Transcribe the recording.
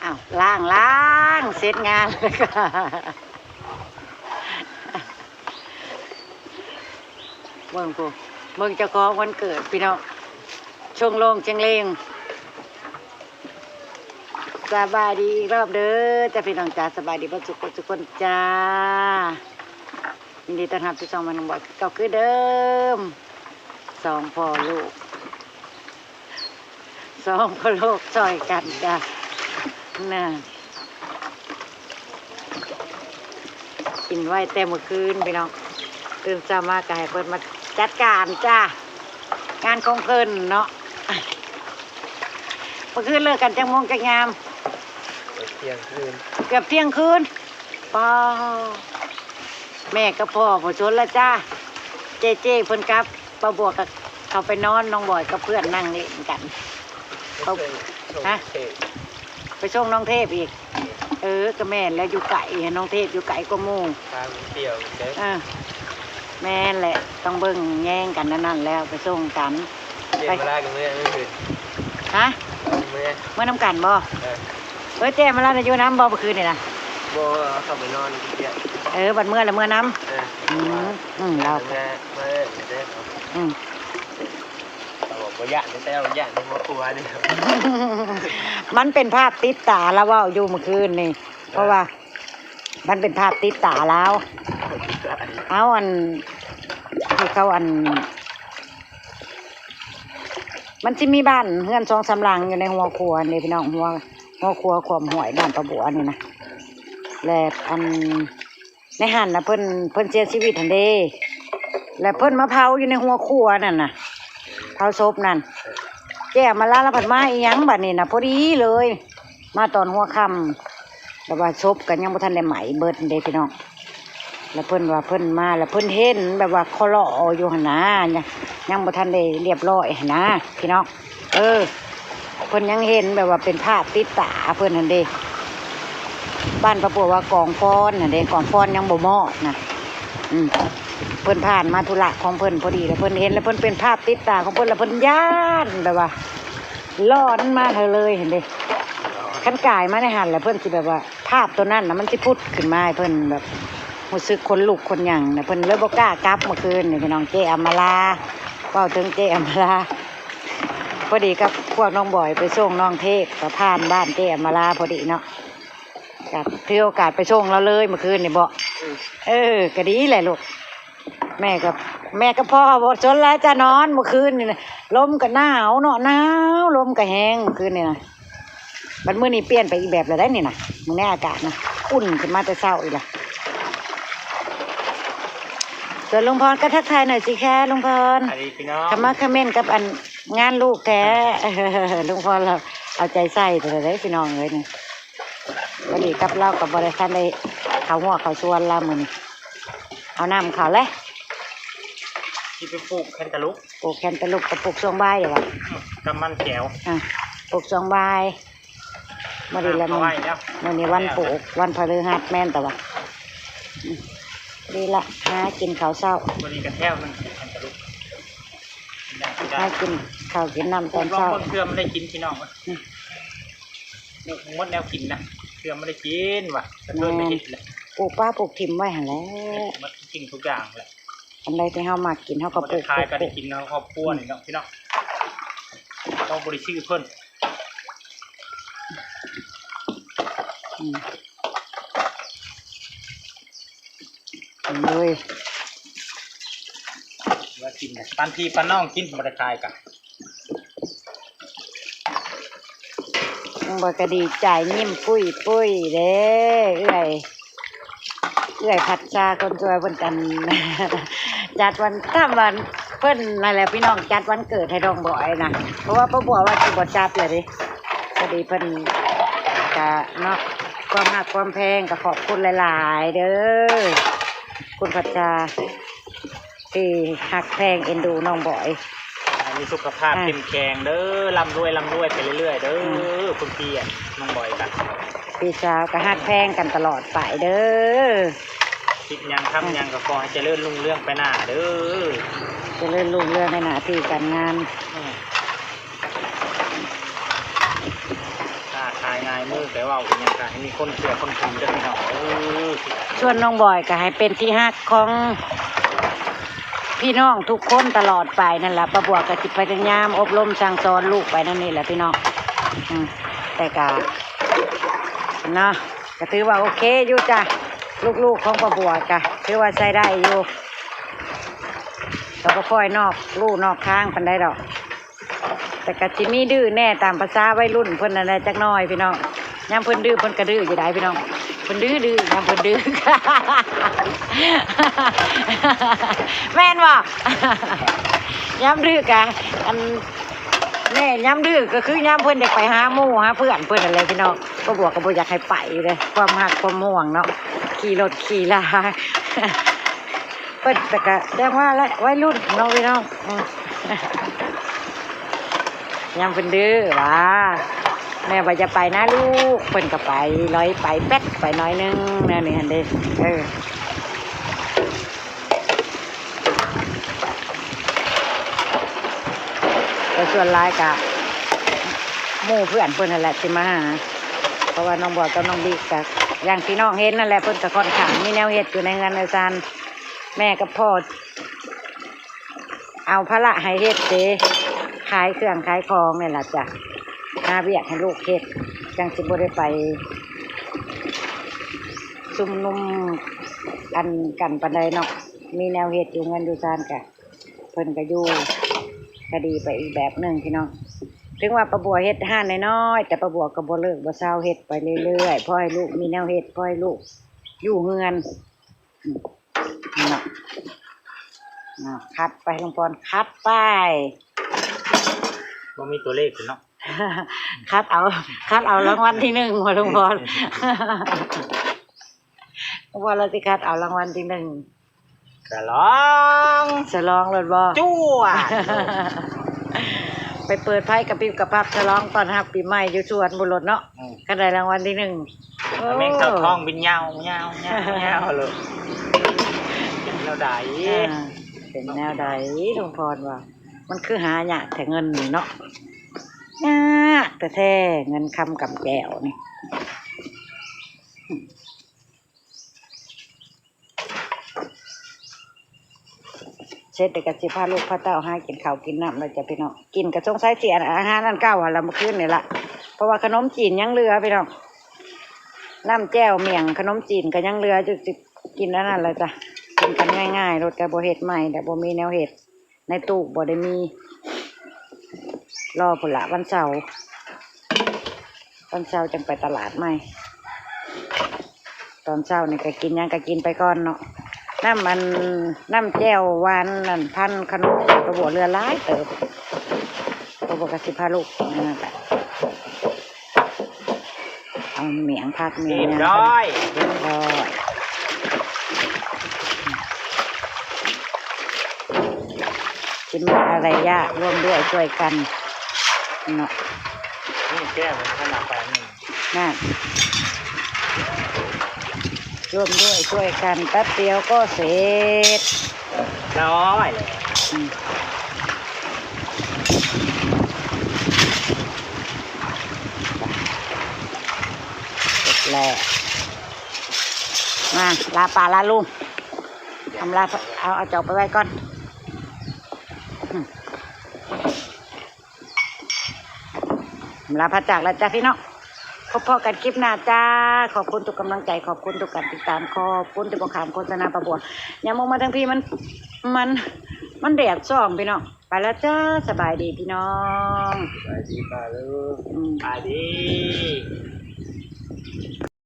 ອ້າວ ລ້າງ ລ້າງ ເສັດງານແລ້ວກໍ ເບິ່ງພຸ້ນ ເບິ່ງເຈົ້າຂອງວັນເກີດພີ່ນ້ອງ ຊົງໂລງເຈັງເລງ. ສະບາຍດີອີກລອບເດີຈ້າພີ່ນ້ອງຈ້າ ສະບາຍດີເບິດທຸກຄົນທຸກຄົນຈ້າ. ຍິນດີຕ້ອນຮັບສູ່ຊ່ອງແມ່ນ້ອງບອຍຄືເກົ່າຄືເດີມ ສອງພໍ່ລູກ ສອງພໍ່ລູກຊ່ອຍກັນຈ້າ ນະ ກິນໄວ້ແຕ່ມື້ຄືນພີ່ນ້ອງ ຕື່ນເຊົ້າມາກໍໃຫ້ເພິ່ນມາຈັດການຈ້າ ງານຂອງເພິ່ນເນາະ. ມື້ຄືນເລີກກັນຈັກໂມງຈັກຍາມ? ທ່ຽງຄືນ ເກືອບທ່ຽງຄືນ. ປ້າ ແມ່ກັບພໍ່ບໍ່ຊົນລະຈ້າ ເຈ້ໆເພິ່ນກັບ ປ້າບົວກໍເຂົ້າໄປນອນ ນ້ອງບອຍກັບເພື່ອນນັ່ງຫຼິ້ນກັນ. ເຂົາ ໄປສົ່ງ ຮະ? ເທບ ໄປສົ່ງນ້ອງເທບອີກ. ເອີ ກໍແມ່ນແຫຼະ ຢູ່ໄກ ນ້ອງເທບຢູ່ໄກກວ່າໝູ່ ທາງມັນປ່ຽວເດ້. ເອີ ແມ່ນແຫຼະ ຕ້ອງເບິ່ງແຍງກັນນັ້ນແລ້ວ ໄປສົ່ງກັນ. ເຈົ້ມາລາກໍເມືອ ມື້ຄືນ ຮະ? ເມືອ ເມືອນຳກັນບໍ່? ເອີ ເອີ ເຈົ້ມາລານະຢູ່ນຳບໍ່ມື້ຄືນນີ້ນະ? ບໍ່ ເຂົ້າໄປນອນ. ເອີ ບັດເມືອລະເມືອນຳ. ເອີ ອືມ ອືມ ລາວ ເມືອ ເມືອເດີ. ອືມ ລາວບໍ່ຢ້ານ ແຕ່ວ່າຢ້ານໃນຄອບຄົວນີ້ ມັນເປັນພາບຕິດຕາ ລາວເວົ້າຢູ່ມື້ຄືນນີ້ ເອີ ເພາະວ່າ ມັນເປັນພາບຕິດຕາລາວ. ເອົາ ອັນ ທີ່ເຂົາ ອັນ ມັນຊິມີບ້ານເຮືອນສອງສາມຫຼັງຢູ່ໃນຫົວຂົວນີ້ພີ່ນ້ອງ ຫົວ ຫົວຂົວຂວາມຫ້ວຍບ້ານປາບົວນີ້ນະ ແລະ ອັນ ໃນຫັ້ນນະ ເພິ່ນ ເພິ່ນເສຍຊີວິດຫັ້ນເດ້ ແລະ ເພິ່ນມາເຜົາຢູ່ໃນຫົວຂົວນັ້ນນະ ເຜົາສົບນັ້ນ. ເຈົ້ມາລາລະພັດມາອີ່ຫຍັງບັດນີ້ນະ ພໍດີເລີຍ ມາຕອນຫົວຄ່ຳ ແຕ່ວ່າສົບກໍຍັງບໍ່ທັນໄດ້ໄໝ້ເບິດເດ້ພີ່ນ້ອງ. ແລ້ວເພິ່ນວ່າເພິ່ນມາ ແລ້ວເພິ່ນເຫັນແບບວ່າຄອເລາະຢູ່ຫັ້ນນາ ຍັງ ຍັງບໍ່ທັນໄດ້ລຽບຮ້ອຍຫັ້ນນາພີ່ນ້ອງ. ເອີ ເພິ່ນຍັງເຫັນແບບວ່າເປັນພາບຕິດຕາເພິ່ນຫັ້ນເດ້ ບ້ານປາບົວວ່າກອງຟອນຫັ້ນເດ້ ກອງຟອນຍັງບໍ່ມອດນະ. ອືມ ເພິ່ນຜ່ານມາທຸລະຂອງເພິ່ນພໍດີ ແລ້ວເພິ່ນເຫັນ ແລ້ວເພິ່ນເປັນພາບຕິດຕາຂອງເພິ່ນ ແລ້ວເພິ່ນຢ້ານແບບວ່າ ຫຼອນມາເລີຍຫັ້ນເດ້. ຄັນກາຍມາໃນຫັ້ນແລ້ວ ເພິ່ນຊິແບບວ່າ ພາບໂຕນັ້ນນະ ມັນຊິຜຸດຂຶ້ນມາໃຫ້ເພິ່ນແບບ ຮູ້ສຶກຂົນລຸກຂົນຫຍັງນະ ເພິ່ນເລີຍບໍ່ກ້າກັບມື້ຄືນນີ້ພີ່ນ້ອງ. ເຈ້ອຳມາລາ ເວົ້າເຖິງເຈ້ອຳມາລາ ພໍດີກັບພວກນ້ອງບອຍໄປສົ່ງນ້ອງເທບ ກໍຜ່ານບ້ານເຈ້ອຳມາລາພໍດີເນາະ ກໍຖືໂອກາດໄປສົ່ງລາວເລີຍມື້ຄືນນີ້ເບາະ. ເອີ ກໍດີແຫຼະລູກ. ແມ່ກັບ ແມ່ກັບພໍ່ບໍ່ຊົນແລ້ວ ຈະນອນມື້ຄືນນີ້ນະ ລົມກໍໜາວເນາະ ໜາວ ລົມກໍແຮງມື້ຄືນນີ້ນະ. ບັດມື້ນີ້ປ່ຽນໄປອີກແບບແລ້ວໄດ໋ນີ້ນະ ມື້ນີ້ອາກາດນະ ອຸ່ນຂຶ້ນມາແຕ່ເຊົ້າອີກລະ. ສ່ວນລຸງພອນກໍທັກທາຍໜ້ອຍຊິແຄ ລຸງພອນ ສະບາຍດີພີ່ນ້ອງ ເຂົ້າມາຄອມເມັນກັບອັນງານລູກແທ້. ລຸງພອນລາວເອົາໃຈໃສ່ແທ້ເດ້ພີ່ນ້ອງເອີຍນີ້. ພໍດີກັບລາວກໍບໍ່ໄດ້ທັນໄດ້ເຂົ້າຮົ້ວເຂົ້າສວນລາວມື້ນີ້ ເອົານ້ຳເຂົ້າແຫຼະ ຊິໄປປູກແຄນຕາລູບ ປູກແຄນຕາລູບກັບປູກຊ່ວງບ່າຍເດ້ວ່າ ອືມ ກັບມັນແກ້ວ ອ່າ ປູກຊ່ວງບ່າຍ. ມື້ນີ້ລະ ເອົາໄວ້ແລ້ວ ມື້ນີ້ວັນ ແລ້ວ ປູກ ວັນພະລືຫັດ ແມ່ນແຕ່ວ່າ ອືມ ດີລະ ຫາກິນເຂົ້າເຊົ້າ ມື້ນີ້ກໍແຖວໜຶ່ງແຄນຕາລູບ ຫາກິນເຂົ້າກິນນ້ຳຕອນເຊົ້າ ລອງເບິ່ງເທື່ອມັນໄດ້ກິນພີ່ນ້ອງ. ອືມ ປູກໝົດແນວກິນນະ ເທື່ອມັນໄດ້ກິນວ່າ ກະເທີນໄປເຮັດແຫຼະ ປູກປ່າປູກຖິ້ມໄວ້ຫັ້ນແຫຼະ ໝົດທຸກສິ່ງທຸກຢ່າງແຫຼະ. ອັນໃດທີ່ເຮົາມັກກິນເຮົາກໍປູກ ບໍ່ໄດ້ຂາຍກໍໄດ້ກິນເນາະ ຄອບຄົວນີ້ເນາະ ອືມ ພີ່ນ້ອງ ເຮົາບໍ່ໄດ້ຊື້ເພິ່ນ ອືມ ກິນເລີຍ ວ່າກິນນະ ປັນພີ່ປັນນ້ອງກິນ ບໍ່ໄດ້ຂາຍກະ ນ້ອງບອຍກໍດີໃຈ ຍິ້ມປຸ້ຍໆເດ້ ເອື້ອຍ ເອື້ອຍພັດຊາຄົນສວຍເພິ່ນກັນ ຈັດວັນ ຕາມວັນເພິ່ນນັ້ນແຫຼະພີ່ນ້ອງ ຈັດວັນເກີດໃຫ້ນ້ອງບອຍນະ ເພາະວ່າປ້າບົວວ່າຊິບໍ່ຈັດແລ້ວເດ້. ພໍດີເພິ່ນກະເນາະ ຄວາມຮັກຄວາມແພງ ກໍຂອບຄຸນຫຼາຍໆເດີ ຄຸນພັດຊາ ທີ່ຮັກແພງເອັນດູນ້ອງບອຍ ໃຫ້ມີສຸຂະພາບ ອ່າ ເຂັ້ມແຂງເດີ ລ່ຳລວຍ ລ່ຳລວຍໄປເລື້ອຍໆເດີ ອືມ ຄຸນພີ່ ນ້ອງບອຍກັນ ພີ່ສາວກໍຮັກແພງກັນຕະຫຼອດໄປເດີ ຄິດຫຍັງທຳຫຍັງ ອ່າ ກໍຂໍໃຫ້ຈະເລີນຮຸ່ງເຮືອງໄປໜ້າເດີ ຈະເລີນຮຸ່ງເຮືອງໃນໜ້າທີ່ການງານ ອືມ ຄ້າຂາຍງາ ໃນມືໄປເວົ້າອີ່ຫຍັງກໍໃຫ້ມີຄົນເຊື່ອຄົນຖືເດີພີ່ນ້ອງເອີຍ. ສ່ວນນ້ອງບອຍກໍໃຫ້ເປັນທີ່ຮັກຂອງພີ່ນ້ອງທຸກຄົນຕະຫຼອດໄປນັ້ນລະ. ປ້າບົວກໍຊິພະຍາຍາມອົບຮົມສັ່ງສອນລູກໄປນຳນີ້ແຫຼະພີ່ນ້ອງ. ອືມ ແຕ່ກໍເນາະ ກໍຖືວ່າໂອເຄຢູ່ຈ້ະ. ລູກໆຂອງປ້າບົວກໍຖືວ່າໃຊ້ໄດ້ຢູ່ ກໍບໍ່ຄ່ອຍນອກลู่ນອກທາງປານໃດດອກ. ແຕ່ກໍຊິມີດື້ແດ່ຕາມພາສາໄວລຸ້ນເພິ່ນນັ້ນແຫຼະຈັກໜ້ອຍພີ່ນ້ອງ. ຍາມເພິ່ນດື້ເພິ່ນກໍດື້ຢູ່ໃດ໋ພີ່ນ້ອງ. ເພິ່ນດື້ໆ ຍາມເພິ່ນດື້ ແມ່ນບໍ່? ຍາມດື້ກະ ອັນ ແມ່ນ ຍາມດື້ກໍຄືຍາມເພິ່ນຢາກໄປຫາໝູ່ຫາເພື່ອນເພິ່ນນັ້ນແຫຼະພີ່ນ້ອງ. ປ້າບົວກໍບໍ່ຢາກໃຫ້ໄປເດ້ ຄວາມຮັກຄວາມຫ່ວງເນາະ ຂີ່ລົດຂີ່ລາ ເພິ່ນແຕ່ກະ ຈັ່ງວ່າແຫຼະ ໄວລຸ້ນເນາະພີ່ນ້ອງ. ອືມ ຍາມເພິ່ນດື້ວ່າ ແມ່ວ່າຢ່າໄປນະລູກ ເພິ່ນກໍໄປ ລອຍໄປແປັດໄປໜ້ອຍໜຶ່ງ ແນວນີ້ຫັ້ນເດ້. ເອີ ແຕ່ສ່ວນຫຼາຍກະໝູ່ເພື່ອນເພິ່ນຫັ້ນແຫຼະຊິມາຫາ ເພາະວ່ານ້ອງບອຍກັບນ້ອງບິກະ ຢ່າງທີ່ນ້ອງເຫັນນັ້ນແຫຼະ ເພິ່ນກະຂ້ອນຂ້າງມີແນວເຮັດຢູ່ໃນເຮືອນໃນຊານ. ແມ່ກັບພໍ່ເອົາພາລະໃຫ້ເຮັດເດ້ ຂາຍເຄື່ອງຂາຍຂອງນີ້ລະຈ້ະ ຫາວຽກໃຫ້ລູກເຮັດ ຈັ່ງຊິບໍ່ໄດ້ໄປຊຸມນຸມອັນກັນປານໃດເນາະ. ມີແນວເຮັດຢູ່ເຮືອນຢູ່ຊານກະ ເພິ່ນກໍຢູ່ກໍດີໄປອີກແບບໜຶ່ງພີ່ນ້ອງ. ເຖິງວ່າປ້າບົວເຮັດຮ້ານນ້ອຍໆ ແຕ່ປ້າບົວກໍບໍ່ເລີກບໍ່ເຊົາ ເຮັດໄປເລື້ອຍໆ ພໍໃຫ້ລູກມີແນວເຮັດ ພໍໃຫ້ລູກຢູ່ເຮືອນ. ອືມ ເນາະ ເນາະ ຄັດໄປລຸງພອນ ຄັດໄປ. ບໍ່ມີຕົວເລກເນາະ ຄັດເອົາ ຄັດເອົາລາງວັນທີໜຶ່ງວ່າລຸງພອນ ວ່າລາວຊິຄັດເອົາລາງວັນທີໜຶ່ງ. ສະຫຼອງ ສະຫຼອງໂລດບໍ່? ຈົວດ ໄປເປີດໄຟກະປິບກະປັບ ສະຫຼອງຕ້ອນຮັບປີໃໝ່ຢູ່ສວນພຸ້ນໂລດເນາະ. ອືມ ຄັນໄດ້ລາງວັນທີໜຶ່ງ ໂອ້ ແມງເຕົ່າທອງບິນຍາວໆໆໂລດ. ເປັນແນວໃດ? ອ່າ ເປັນແນວໃດ ລຸງພອນວ່າ ມັນຄືຫາຍາກແທ້ເງິນນີ້ເນາະ. ຍາກແທ້ໆ ເງິນຄຳກຳແກ້ວນີ້. ເສັດແລ້ວກໍຊິພາລູກພາເຕົ້າຫາກິນເຂົ້າກິນນ້ຳແລ້ວຈ້ະພີ່ນ້ອງ. ກິນກໍສົງໄສຊິອັນ ອາຫານອັນເກົ່າຫັ້ນລະ ມື້ຄືນນີ້ລະ ເພາະວ່າຂະໜົມຈີນຍັງເຫຼືອພີ່ນ້ອງ. ນ້ຳແຈ່ວໝ້ຽງຂະໜົມຈີນກໍຍັງເຫຼືອຢູ່ ຊິກິນອັນນັ້ນລະຈ້ະ. ກິນກັນງ່າຍໆໂລດ ກໍບໍ່ເຮັດໃໝ່ແລ້ວ ບໍ່ມີແນວເຮັດ. ໃນຕູ້ບໍ່ໄດ້ມີ ລໍພຸ້ນລະ ວັນເສົາ ວັນເສົາຈັ່ງໄປຕະຫຼາດໃໝ່. ຕອນເຊົ້ານີ້ກໍກິນຫຍັງກໍກິນໄປກ່ອນເນາະ. ນ້ຳອັນ ນ້ຳແຈ່ວຫວານອັນ ພັນຂະໜົມກະບົວເຫຼືອຫຼາຍເຕີບ ກະບົວກະຊິພາລູກອັນນັ້ນແຫຼະ. ເອົາໝ້ຽງຜັກໝ້ຽງຫຍັງ ຮຽບຮ້ອຍ ຮຽບຮ້ອຍ. ຊິມີອະໄລຍາກ ຮ່ວມດ້ວຍຊ່ວຍກັນເນາະ. ນີ້ແກ້ວມັນຂະໜາດປານນີ້ນະ ຮ່ວມດ້ວຍຊ່ວຍກັນ ແປັບດຽວກໍເສັດ. ລອຍເລີຍ ອືມ ເສັດແລ້ວ. ມາ ລາປາລາລຸງ ອຳລາ ເອົາ ເອົາຈອກໄປໄວ້ກ່ອນ ອືມ. ອຳລາພາຈາກແລ້ວຈ້ະພີ່ນ້ອງ ພົບພໍ້ກັນຄລິບໜ້າຈ້າ. ຂອບຄຸນທຸກກຳລັງໃຈ ຂອບຄຸນທຸກການຕິດຕາມ ຂອບຄຸນທີ່ບໍ່ຂ້າມໂຄສະນາປາບົວ. ຍາມອອກມາທາງພີ້ມັນ ມັນ ມັນແດດສ່ອງພີ່ນ້ອງ. ໄປແລ້ວຈ້າ ສະບາຍດີພີ່ນ້ອງ ສະບາຍດີປ້າລຸງ ອືມ ສະບາຍດີ.